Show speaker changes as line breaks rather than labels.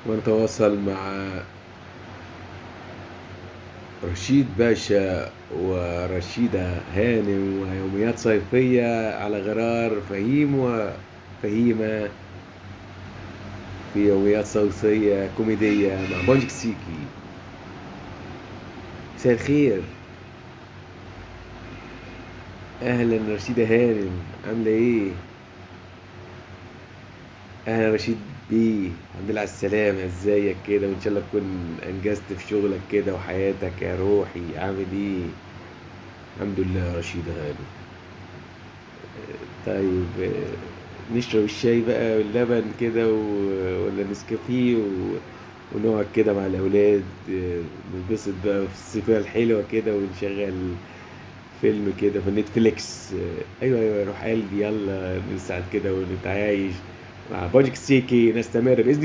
ونتواصل مع رشيد باشا ورشيدة هانم ويوميات صيفية على غرار فهيم وفهيمة في يوميات صوتية كوميدية مع بونجك سيكي. مساء الخير، اهلا رشيدة هانم، عاملة ايه؟ اهلا رشيد بيه، الحمد لله على السلامة، ازيك كده؟ وان شاء الله تكون انجزت في شغلك كده وحياتك يا روحي. عامل ايه؟ الحمد لله يا رشيدة هانم. طيب نشرب الشاي بقى واللبن كده ولا نسكافيه ونقعد كده مع الأولاد، ننبسط بقى في الصيفية الحلوة كده ونشغل فيلم كده في نتفليكس. أيوة أيوة روح قلبي، يلا نسعد كده ونتعايش مع بوجك سيكي، نستمر بإذن